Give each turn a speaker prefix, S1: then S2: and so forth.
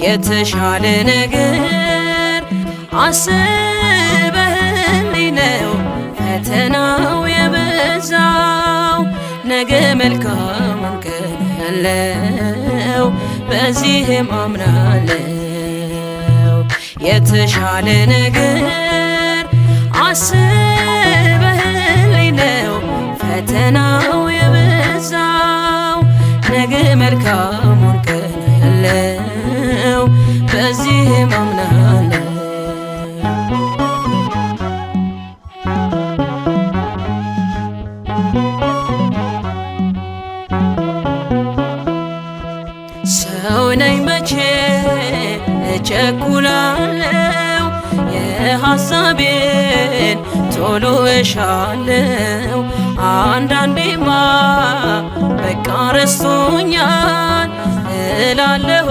S1: የተሻለ ነገር አስበህልኝ ነው ፈተናው የበዛው። ነገ መልካሙን ቀን አለው፣ በዚህም አምናለው። የተሻለ ነገር አስበህልኝ ነው ፈተናው የበዛው። ነገ መልካሙን ቀን አለው፣ በዚህም አምናለው። ሰው ነኝ መቼ እቸኩላለው፣ የሐሳቤን ቶሎ እሻለው። አንዳንዴማ በቃ ረስቶኛል እላለሁ።